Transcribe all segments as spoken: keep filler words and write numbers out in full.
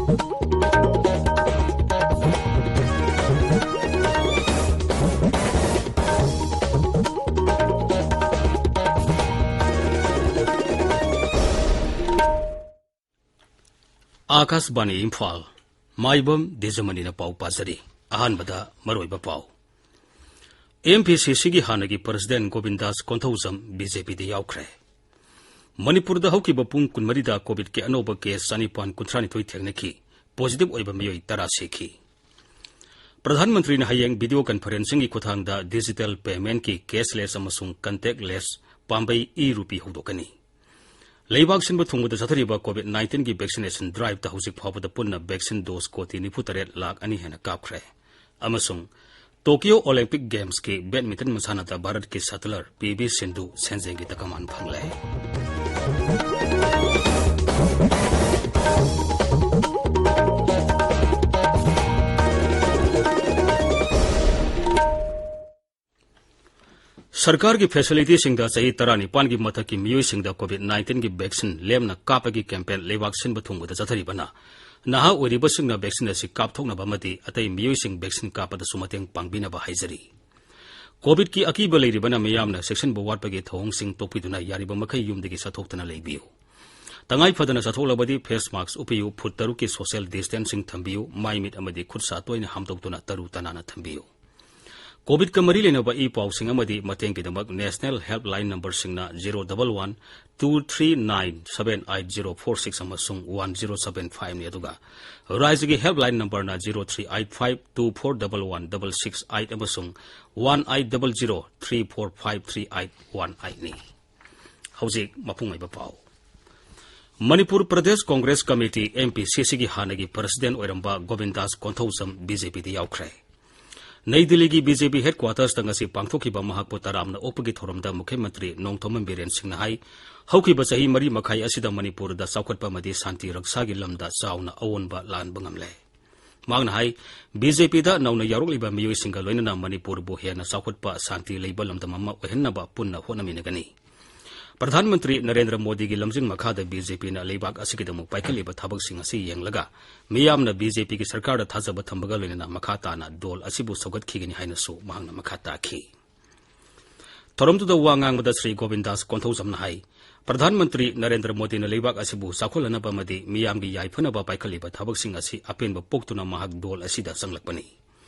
ꯑꯥꯀꯥꯁꯕꯥꯅꯤ ꯏꯝꯐꯥꯜ꯫ ꯃꯥꯏꯕꯝ ꯗꯦꯖꯃꯅꯤꯅ ꯄꯥꯎ ꯄꯥꯖꯔꯤ꯫ ꯑꯍꯥꯟꯕꯗ ꯃꯔꯨꯑꯣꯏꯕ ꯄꯥꯎ꯫ ꯑꯦꯝ ꯄꯤ ꯁꯤ ꯁꯤꯒꯤ ꯍꯥꯟꯅꯒꯤ ꯄ꯭ꯔꯁꯤꯗꯦꯟ ꯒꯣꯕꯤꯟꯗꯥꯁ ꯀꯣꯟꯊꯧꯖꯝ ꯕꯤ ꯖꯦ ꯄꯤꯗ ꯌꯥꯎꯈ꯭ꯔꯦ꯫ ꯃꯅꯤꯄꯨꯔꯗ ꯍꯧꯈꯤꯕ ꯄꯨꯡ ꯀꯨꯟꯃꯔꯤꯗ ꯀꯣꯚꯤꯗ-ꯀꯤ ꯑꯅꯧꯕ ꯀꯦꯁ ꯆꯥꯅꯤꯄꯥꯟ ꯀꯨꯟꯊ꯭ꯔꯥꯅꯤꯊꯣꯏ ꯊꯦꯡꯅꯈꯤ꯫ ꯄꯣꯖꯤꯇꯤꯚ ꯑꯣꯏꯕ ꯃꯤꯑꯣꯏ ꯇꯔꯥ ꯁꯤꯈꯤ꯫ ꯄ꯭ꯔꯙꯥꯟ ꯃꯟꯇ꯭ꯔꯤꯅ ꯍꯌꯦꯡ ꯚꯤꯗꯤꯑꯣ ꯀꯟꯐꯔꯦꯟꯁꯤꯡꯒꯤ ꯈꯨꯠꯊꯥꯡꯗ ꯗꯤꯖꯤꯇꯦꯜ ꯄꯦꯃꯦꯟꯠꯀꯤ cashless ꯑꯃꯁꯨꯡ contactless ꯄꯥꯝꯕꯩ e-rupee ꯍꯧꯗꯣꯛꯀꯅꯤ꯫ ꯂꯩꯕꯥꯛ ꯁꯤꯟꯕ ꯊꯨꯡꯕꯗ ꯆꯠꯊꯔꯤꯕ ꯀꯣꯚꯤꯗ ꯅꯥꯏꯟꯇꯤꯟꯒꯤ vaccination driveꯇ ꯍꯧꯖꯤꯛ ꯐꯥꯎꯕꯗ ꯄꯨꯟꯅ vaccine dose ꯀꯣꯇꯤ ꯅꯤꯐꯨ ꯇꯔꯦꯠ ꯂꯥꯈ ꯑꯅꯤ ꯍꯦꯟꯅ ꯀꯥꯞꯈ꯭ꯔꯦ꯫ ꯑꯃꯁꯨꯡ ꯇꯣꯀꯤꯌꯣ ꯑꯣꯂꯦꯝꯄꯤꯛ ꯒꯦꯝꯁꯀꯤ badminton ꯃꯁꯥꯟꯅꯗ ꯚꯥꯔꯠꯀꯤ shuttler ꯄꯤ ꯚꯤ ꯁꯤꯟꯙꯨ ꯁꯦꯟꯖꯦꯡꯒꯤ ꯇꯀꯃꯥꯟ ꯐꯪꯂꯦ꯫ ꯁꯔꯀꯥꯔꯒꯤ facilityꯁꯤꯡꯗ ꯆꯍꯤ ꯇꯔꯥꯅꯤꯄꯥꯟꯒꯤ ꯃꯊꯛꯀꯤ ꯃꯤꯑꯣꯏꯁꯤꯡꯗ ꯀꯣꯚꯤꯗ ꯅꯥꯏꯟꯇꯤꯟꯒꯤ vaccine ꯂꯦꯝꯅ ꯀꯥꯞꯄꯒꯤ campaign ꯂꯩꯕꯥꯛ ꯁꯤꯟꯕ ꯊꯨꯡꯕꯗ ꯆꯠꯊꯔꯤꯕꯅ ꯅꯍꯥ ꯑꯣꯏꯔꯤꯕꯁꯤꯡꯅ vaccine ꯑꯁꯤ ꯀꯥꯞꯊꯣꯛꯅꯕ ꯑꯃꯗꯤ ꯑꯇꯩ ꯃꯤꯑꯣꯏꯁꯤꯡ vaccine ꯀꯥꯞꯄꯗꯁꯨ ꯃꯇꯦꯡ ꯄꯥꯡꯕꯤꯅꯕ ꯍꯥꯏꯖꯔꯤ꯫ ꯀꯣꯚꯤꯗꯀꯤ ꯑꯀꯤꯕ ꯂꯩꯔꯤꯕꯅ ꯃꯤꯌꯥꯝꯅ ꯆꯦꯛꯁꯤꯟꯕ ꯋꯥꯠꯄꯒꯤ ꯊꯧꯑꯣꯡꯁꯤꯡ ꯇꯣꯛꯄꯤꯗꯨꯅ ꯌꯥꯔꯤꯕ ꯃꯈꯩ ꯌꯨꯝꯗꯒꯤ ꯆꯠꯊꯣꯛꯇꯅ ꯂꯩꯕꯤꯌꯨ꯫ ꯇꯉꯥꯏ ꯐꯗꯅ ꯆꯠꯊꯣꯛꯂꯕꯗꯤ face mask ꯎꯞꯄꯤꯌꯨ, ꯐꯨꯠ ꯇꯔꯨꯛꯀꯤ social distancing ꯊꯝꯕꯤꯌꯨ, ꯃꯥꯏ ꯃꯤꯠ ꯑꯃꯗꯤ ꯈꯨꯠ ꯁꯥ ꯇꯣꯏꯅ ꯍꯥꯝꯗꯣꯛꯇꯨꯅ ꯇꯔꯨ ꯇꯅꯥꯟꯅ ꯊꯝꯕꯤꯌꯨ꯫ ꯀꯣꯚꯤꯗꯀ ꯃꯔꯤ ꯂꯩꯅꯕ e-ꯄꯥꯎꯁꯤꯡ ꯑꯃꯗꯤ ꯃꯇꯦꯡꯒꯤꯗꯃꯛ national helpline numberꯁꯤꯡꯅ zero double one two three nine seven eight zero four six ꯑꯃꯁꯨꯡ one zero seven five ꯅꯤ, ꯑꯗꯨꯒ ꯔꯥꯖ꯭ꯌꯒꯤ helpline numberꯅ zero three eight five two four double one double six eight ꯑꯃꯁꯨꯡ one eight double zero three four five three eight one eight ꯅꯤ꯫ ꯍꯧꯖꯤꯛ ꯃꯄꯨꯡ ꯑꯣꯏꯕ ꯄꯥꯎ꯫ Manipur Pradesh Congress committee, M P C ꯁꯤꯒꯤ ꯍꯥꯟꯅꯒꯤ ꯄ꯭ꯔꯁꯤꯗꯦꯟ ꯑꯣꯏꯔꯝꯕ ꯒꯣꯕꯤꯟꯗꯥꯁ ꯀꯣꯟꯊꯧꯖꯝ ꯕꯤ ꯖꯦ ꯄꯤꯗ ꯌꯥꯎꯈ꯭ꯔꯦ꯫ ꯅꯩ ꯗꯤꯜꯂꯤꯒꯤ ꯕꯤ ꯖꯦ ꯄꯤ headquartersꯇ ꯉꯁꯤ ꯄꯥꯡꯊꯣꯛꯈꯤꯕ ꯃꯍꯥꯛꯄꯨ ꯇꯔꯥꯝꯅ ꯑꯣꯛꯄꯒꯤ ꯊꯧꯔꯝꯗ ꯃꯨꯈ꯭ꯌ ꯃꯟꯇ꯭ꯔꯤ ꯅꯣꯡꯊꯣꯝꯕꯝ ꯕꯤꯔꯦꯟ ꯁꯤꯡꯅ ꯍꯥꯏ, ꯍꯧꯈꯤꯕ ꯆꯍꯤ ꯃꯔꯤ ꯃꯈꯥꯏ ꯑꯁꯤꯗ ꯃꯅꯤꯄꯨꯔꯗ ꯆꯥꯎꯈꯠꯄ ꯑꯃꯗꯤ ꯁꯥꯟꯇꯤ ꯔꯛꯁꯥꯒꯤ ꯂꯝꯗ ꯆꯥꯎꯅ ꯑꯑꯣꯟꯕ ꯂꯥꯍꯟꯕ ꯉꯝꯂꯦ꯫ ꯃꯍꯥꯛꯅ ꯍꯥꯏ, ꯕꯤ ꯖꯦ ꯄꯤꯗ ꯅꯧꯅ ꯌꯥꯎꯔꯛꯂꯤꯕ ꯃꯤꯑꯣꯏꯁꯤꯡꯒ ꯂꯣꯏꯅꯅ ꯃꯅꯤꯄꯨꯔꯕꯨ ꯍꯦꯟꯅ ꯆꯥꯎꯈꯠꯄ, ꯁꯥꯟꯇꯤ ꯂꯩꯕ ꯂꯝꯗꯝ ꯑꯃ ꯑꯣꯏꯍꯟꯅꯕ ꯄꯨꯟꯅ ꯍꯣꯠꯅꯃꯤꯟꯅꯒꯅꯤ꯫ ꯄ꯭ꯔꯙꯥꯟ ꯃꯟꯇ꯭ꯔꯤ ꯅꯔꯦꯟꯗ꯭ꯔ ꯃꯣꯗꯤꯒꯤ ꯂꯝꯖꯤꯡ ꯃꯈꯥꯗ ꯕꯤ ꯖꯦ ꯄꯤꯅ ꯂꯩꯕꯥꯛ ꯑꯁꯤꯒꯤꯗꯃꯛ ꯄꯥꯏꯈꯠꯂꯤꯕ ꯊꯕꯛꯁꯤꯡ ꯑꯁꯤ ꯌꯦꯡꯂꯒ ꯃꯤꯌꯥꯝꯅ ꯕꯤ ꯖꯦ ꯄꯤꯒꯤ ꯁꯔꯀꯥꯔꯗ ꯊꯥꯖꯕ ꯊꯝꯕꯒ ꯂꯣꯏꯅꯅ ꯃꯈꯥ ꯇꯥꯅ ꯗꯣꯜ ꯑꯁꯤꯕꯨ ꯁꯧꯒꯠꯈꯤꯒꯅꯤ ꯍꯥꯏꯅꯁꯨ ꯃꯍꯥꯛꯅ ꯃꯈꯥ ꯇꯥꯈꯤ꯫ ꯊꯧꯔꯝꯗꯨꯗ ꯋꯥ ꯉꯥꯡꯕꯗ ꯁ꯭ꯔꯤ ꯒꯣꯕꯤꯟꯗꯥꯁ ꯀꯣꯟꯊꯧꯖꯝꯅ ꯍꯥꯏ, ꯄ꯭ꯔꯙꯥꯟ ꯃꯟꯇ꯭ꯔꯤ ꯅꯔꯦꯟꯗ꯭ꯔ ꯃꯣꯗꯤꯅ ꯂꯩꯕꯥꯛ ꯑꯁꯤꯕꯨ ꯆꯥꯎꯈꯠꯍꯟꯅꯕ ꯑꯃꯗꯤ ꯃꯤꯌꯥꯝꯒꯤ ꯌꯥꯏꯐꯅꯕ ꯄꯥꯏꯈꯠꯂꯤꯕ ꯊꯕꯛꯁꯤꯡ ꯑꯁꯤ ꯑꯄꯦꯟꯕ ꯄꯣꯛꯇꯨꯅ ꯃꯍꯥꯛ ꯗꯣꯜ ꯑꯁꯤꯗ ꯆꯪꯂꯛꯄꯅꯤ꯫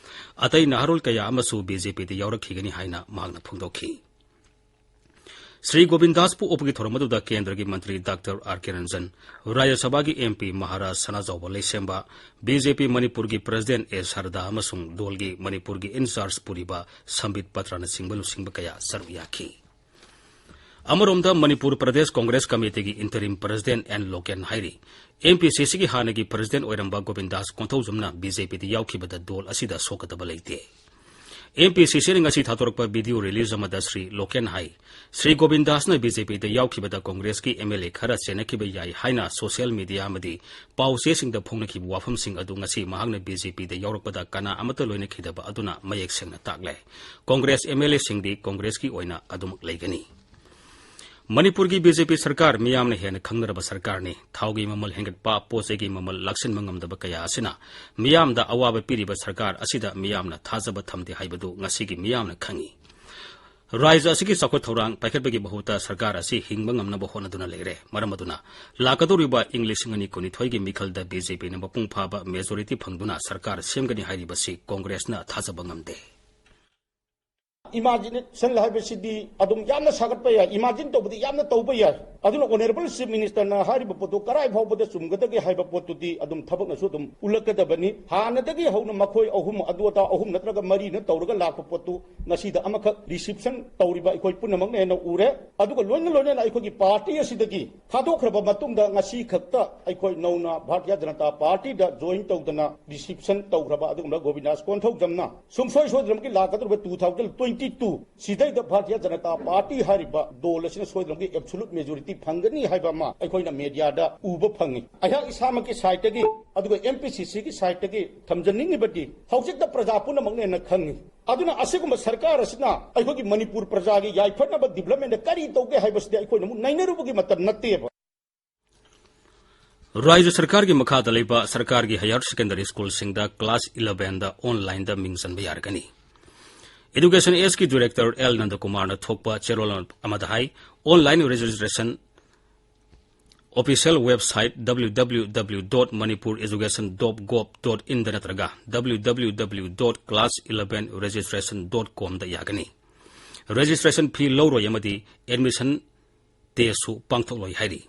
ꯑꯇꯩ ꯅꯍꯥꯔꯣꯜ ꯀꯌꯥ ꯑꯃꯁꯨ ꯕꯤ ꯖꯦ ꯄꯤꯗ ꯌꯥꯎꯔꯛꯈꯤꯒꯅꯤ ꯍꯥꯏꯅ ꯃꯍꯥꯛꯅ ꯐꯣꯡꯗꯣꯛꯈꯤ꯫ ꯁ꯭ꯔꯤ ꯒꯣꯕꯤꯟꯗꯥꯁꯄꯨ ꯑꯣꯛꯄꯒꯤ ꯊꯧꯔꯝ ꯑꯗꯨꯗ ꯀꯦꯟꯗ꯭ꯔꯒꯤ ꯃꯟꯇ꯭ꯔꯤ ꯗꯥꯛꯇꯔ ꯑꯥꯔ ꯀꯦ ꯔꯟꯖꯟ, ꯔꯥꯖ꯭ꯌ ꯁꯚꯥꯒꯤ M P Maharaj Sanajaoba Leishemba, B J ꯄꯤ ꯃꯅꯤꯄꯨꯔꯒꯤ ꯄ꯭ꯔꯁꯤꯗꯦꯟꯠ ꯑꯦ ꯁꯔꯗꯥ ꯑꯃꯁꯨꯡ ꯗꯣꯜꯒꯤ ꯃꯅꯤꯄꯨꯔꯒꯤ ꯏꯟꯆꯥꯔꯖ ꯄꯨꯔꯤꯕ ꯁꯝꯕꯤꯠ ꯄꯇ꯭ꯔꯅꯆꯤꯡꯕ ꯂꯨꯆꯤꯡꯕ ꯀꯌꯥ ꯁꯔꯨꯛ ꯌꯥꯈꯤ꯫ ꯑꯃꯔꯣꯝꯗ ꯃꯅꯤꯄꯨꯔ ꯄ꯭ꯔꯗꯦꯁ ꯀꯣꯡꯒ꯭ꯔꯦꯁ ꯀꯃꯤꯇꯤꯒꯤ ꯏꯟꯇꯔꯤꯝ ꯄ꯭ꯔꯁꯤꯗꯦꯟꯠ ꯑꯦꯟ ꯂꯣꯀꯦꯟ ꯍꯥꯏꯔꯤ, ꯑꯦꯝ ꯄꯤ ꯁꯤ ꯁꯤꯒꯤ ꯍꯥꯟꯅꯒꯤ ꯄ꯭ꯔꯁꯤꯗꯦꯟꯠ ꯑꯣꯏꯔꯝꯕ ꯒꯣꯕꯤꯟꯗꯥꯁ ꯀꯣꯟꯊꯧꯖꯝꯅ ꯕꯤ ꯖꯦ ꯄꯤꯗ ꯌꯥꯎꯈꯤꯕꯗ ꯗꯣꯜ ꯑꯁꯤꯗ ꯁꯣꯛꯀꯗꯕ ꯂꯩꯇꯦ꯫ ꯑꯦꯝ ꯄꯤ ꯁꯤ ꯁꯤꯅ ꯉꯁꯤ ꯊꯥꯗꯣꯔꯛꯄ ꯚꯤꯗꯤꯑꯣ ꯔꯤꯂꯤꯖ ꯑꯃꯗ ꯁ꯭ꯔꯤ ꯂꯣꯀꯦꯟ ꯍꯥꯏ, ꯁ꯭ꯔꯤ ꯒꯣꯕꯤꯟꯗꯥꯁꯅ ꯕꯤ ꯖꯦ ꯄꯤꯗ ꯌꯥꯎꯈꯤꯕꯗ ꯀꯣꯡꯒ꯭ꯔꯦꯁꯀꯤ ꯑꯦꯝ ꯑꯦꯜ ꯑꯦ ꯈꯔ ꯆꯦꯟꯅꯈꯤꯕ ꯌꯥꯏ ꯍꯥꯏꯅ ꯁꯣꯁꯤꯌꯦꯜ ꯃꯤꯗꯤꯌꯥ ꯑꯃꯗꯤ ꯄꯥꯎ ꯆꯦꯁꯤꯡꯗ ꯐꯣꯡꯅꯈꯤꯕ ꯋꯥꯐꯝꯁꯤꯡ ꯑꯗꯨ ꯉꯁꯤ ꯃꯍꯥꯛꯅ ꯕꯤ ꯖꯦ ꯄꯤꯗ ꯌꯥꯎꯔꯛꯄꯗ ꯀꯅꯥ ꯑꯃꯠꯇ ꯂꯣꯏꯅꯈꯤꯗꯕ ꯑꯗꯨꯅ ꯃꯌꯦꯛ ꯁꯦꯡꯅ ꯇꯥꯛꯂꯦ꯫ ꯀꯣꯡꯒ꯭ꯔꯦꯁ ꯑꯦꯝ ꯑꯦꯜ ꯑꯦꯁꯤꯡꯗꯤ ꯀꯣꯡꯒ꯭ꯔꯦꯁꯀꯤ ꯑꯣꯏꯅ ꯑꯗꯨꯃꯛ ꯂꯩꯒꯅꯤ꯫ ꯃꯅꯤꯄꯨꯔꯒꯤ ꯕꯤ ꯖꯦ ꯄꯤ ꯁꯔꯀꯥꯔ ꯃꯤꯌꯥꯝꯅ ꯍꯦꯟꯅ ꯈꯪꯅꯔꯕ ꯁꯔꯀꯥꯔꯅꯤ꯫ ꯊꯥꯎꯒꯤ ꯃꯃꯜ ꯍꯦꯟꯒꯠꯄ, ꯄꯣꯠ ꯆꯩꯒꯤ ꯃꯃꯜ ꯂꯥꯛꯁꯤꯟꯕ ꯉꯝꯗꯕ ꯀꯌꯥ ꯑꯁꯤꯅ ꯃꯤꯌꯥꯝꯗ ꯑꯋꯥꯕ ꯄꯤꯔꯤꯕ ꯁꯔꯀꯥꯔ ꯑꯁꯤꯗ ꯃꯤꯌꯥꯝꯅ ꯊꯥꯖꯕ ꯊꯝꯗꯦ ꯍꯥꯏꯕꯗꯨ ꯉꯁꯤꯒꯤ ꯃꯤꯌꯥꯝꯅ ꯈꯪꯏ꯫ ꯔꯥꯖ꯭ꯌ ꯑꯁꯤꯒꯤ ꯆꯥꯎꯈꯠ ꯊꯧꯔꯥꯡ ꯄꯥꯏꯈꯠꯄꯒꯤ ꯃꯍꯨꯠꯇ ꯁꯔꯀꯥꯔ ꯑꯁꯤ ꯍꯤꯡꯕ ꯉꯝꯅꯕ ꯍꯣꯠꯅꯗꯨꯅ ꯂꯩꯔꯦ꯫ ꯃꯔꯝ ꯑꯗꯨꯅ ꯂꯥꯛꯀꯗꯧꯔꯤꯕ ꯏꯪ ꯂꯤꯁꯤꯡ ꯑꯅꯤ ꯀꯨꯟꯅꯤꯊꯣꯏꯒꯤ ꯃꯤꯈꯜꯗ ꯕꯤ ꯖꯦ ꯄꯤꯅ ꯃꯄꯨꯡ ꯐꯥꯕ ꯃꯦꯖꯣꯔꯤꯇꯤ ꯐꯪꯗꯨꯅ ꯁꯔꯀꯥꯔ ꯁꯦꯝꯒꯅꯤ ꯍꯥꯏꯔꯤꯕꯁꯤ ꯀꯣꯡꯒ꯭ꯔꯦꯁꯅ ꯊꯥꯖꯕ ꯉꯝꯗꯦ꯫ ꯏꯃꯥꯖꯤꯅꯦꯁꯟ ꯍꯥꯏꯕꯁꯤꯗꯤ ꯑꯗꯨꯝ ꯌꯥꯝꯅ ꯁꯥꯒꯠꯄ ꯌꯥꯏ, ꯏꯃꯥꯖꯤꯟ ꯇꯧꯕꯗꯤ ꯌꯥꯝꯅ ꯇꯧꯕ ꯌꯥꯏ꯫ ꯑꯗꯨꯅ ꯑꯣꯅꯔꯦꯕꯜ ꯆꯤꯐ ꯃꯤꯅꯤꯁꯇꯔꯅ ꯍꯥꯏꯔꯤꯕ ꯄꯣꯠꯇꯨ ꯀꯔꯥꯏ ꯐꯥꯎꯕꯗ ꯆꯨꯝꯒꯗꯒꯦ ꯍꯥꯏꯕ ꯄꯣꯠꯇꯨꯗꯤ ꯑꯗꯨꯝ ꯊꯕꯛꯅꯁꯨ ꯑꯗꯨꯝ ꯎꯠꯂꯛꯀꯗꯕꯅꯤ꯫ ꯍꯥꯟꯅꯗꯒꯤ ꯍꯧꯅ ꯃꯈꯣꯏ ꯑꯍꯨꯝ, ꯑꯗꯨ ꯑꯗꯥ ꯑꯍꯨꯝ ꯅꯠꯇ꯭ꯔꯒ ꯃꯔꯤꯅ ꯇꯧꯔꯒ ꯂꯥꯛꯄ ꯄꯣꯠꯇꯨ ꯉꯁꯤꯗ ꯑꯃꯈꯛ ꯔꯤꯁꯤꯞꯁꯟ ꯇꯧꯔꯤꯕ ꯑꯩꯈꯣꯏ ꯄꯨꯝꯅꯃꯛꯅ ꯍꯦꯟꯅ ꯎꯔꯦ꯫ ꯑꯗꯨꯒ ꯂꯣꯏꯅ ꯂꯣꯏꯅꯅ ꯑꯩꯈꯣꯏꯒꯤ ꯄꯥꯔꯇꯤ ꯑꯁꯤꯗꯒꯤ ꯊꯥꯗꯣꯛꯈ꯭ꯔꯕ ꯃꯇꯨꯡꯗ ꯉꯁꯤ ꯈꯛꯇ ꯑꯩꯈꯣꯏ ꯅꯧꯅ ꯚꯥꯔꯇꯤꯌ ꯖꯅꯇꯥ ꯄꯥꯔꯇꯤꯗ ꯖꯣꯏꯟ ꯇꯧꯗꯅ ꯔꯤꯁꯤꯞꯁꯟ ꯇꯧꯈ꯭ꯔꯕ ꯑꯗꯨꯒꯨꯝꯂꯕ ꯒꯣꯕꯤꯟꯗꯥꯁ ꯀꯣꯟꯊꯧꯖꯝꯅ ꯁꯨꯡꯁꯣꯏ ꯁꯣꯏꯗꯅꯃꯛꯀꯤ ꯂꯥꯛꯀꯗꯧꯔꯤꯕ two thousand twenty ꯇꯨ ꯁꯤꯗꯩꯗ ꯚꯥꯔꯇꯤꯌ ꯖꯅꯇꯥ ꯄꯥꯔꯇꯤ ꯍꯥꯏꯔꯤꯕ ꯗꯣꯜ ꯑꯁꯤꯅ ꯁꯣꯏꯗꯅꯃꯛꯀꯤ ꯑꯦꯕꯁꯣꯂꯨꯠ ꯃꯦꯖꯣꯔꯤꯇꯤ ꯐꯪꯒꯅꯤ ꯍꯥꯏꯕ ꯑꯃ ꯑꯩꯈꯣꯏꯅ ꯃꯦꯗꯤꯌꯥꯗ ꯎꯕ ꯐꯪꯉꯤ꯫ ꯑꯩꯍꯥꯛ ꯏꯁꯥꯃꯛꯀꯤ ꯁꯥꯏꯠꯇꯒꯤ, ꯑꯗꯨꯒ ꯑꯦꯝ ꯄꯤ ꯁꯤ ꯁꯤꯒꯤ ꯁꯥꯏꯠꯇꯒꯤ ꯊꯝꯖꯅꯤꯡꯉꯤꯕꯗꯤ, ꯍꯧꯖꯤꯛꯇ ꯄ꯭ꯔꯖꯥ ꯄꯨꯝꯅꯃꯛꯅ ꯍꯦꯟꯅ ꯈꯪꯉꯤ꯫ ꯑꯗꯨꯅ ꯑꯁꯤꯒꯨꯝꯕ ꯁꯔꯀꯥꯔ ꯑꯁꯤꯅ ꯑꯩꯈꯣꯏꯒꯤ ꯃꯅꯤꯄꯨꯔ ꯄ꯭ꯔꯖꯥꯒꯤ ꯌꯥꯏꯐꯅꯕ ꯗꯤꯕ꯭ꯂꯞꯃꯦꯟꯗ ꯀꯔꯤ ꯇꯧꯒꯦ ꯍꯥꯏꯕꯁꯤꯗꯤ ꯑꯩꯈꯣꯏꯅ ꯑꯃꯨꯛ ꯅꯩꯅꯔꯨꯕꯒꯤ ꯃꯇꯝ ꯅꯠꯇꯦꯕ꯫ ꯔꯥꯖ꯭ꯌ ꯁꯔꯀꯥꯔꯒꯤ ꯃꯈꯥꯗ ꯂꯩꯕ ꯁꯔꯀꯥꯔꯒꯤ ꯍꯥꯌꯔ ꯁꯦꯀꯦꯟꯗꯔꯤ ꯁ꯭ꯀꯨꯜꯁꯤꯡꯗ ꯀ꯭ꯂꯥꯁ ꯏꯂꯦꯚꯦꯟꯗ ꯑꯣꯟꯂꯥꯏꯟꯗ ꯃꯤꯡ ꯆꯟꯕ ꯌꯥꯔꯒꯅꯤ꯫ ꯏꯗꯨꯀꯦꯁꯟ ꯑꯦꯁꯀꯤ ꯗꯤꯔꯦꯛꯇꯔ ꯑꯦꯜ ꯅꯟꯗꯀꯨꯃꯥꯔꯅ ꯊꯣꯛꯄ ꯆꯦꯔꯣꯜ ꯑꯃꯗ ꯍꯥꯏ, online registration official website W W W dot manipur education dot gov dot in ꯗ ꯅꯠꯇ꯭ꯔꯒ W W W dot class eleven registration dot com ꯗ ꯌꯥꯒꯅꯤ꯫ ꯔꯦꯖꯤꯁꯇ꯭ꯔꯦꯁꯟ ꯐꯤ ꯂꯧꯔꯣꯏ ꯑꯃꯗꯤ ꯑꯦꯗꯃꯤꯁꯟ ꯇꯦꯁꯁꯨ ꯄꯥꯡꯊꯣꯛꯂꯣꯏ ꯍꯥꯏꯔꯤ꯫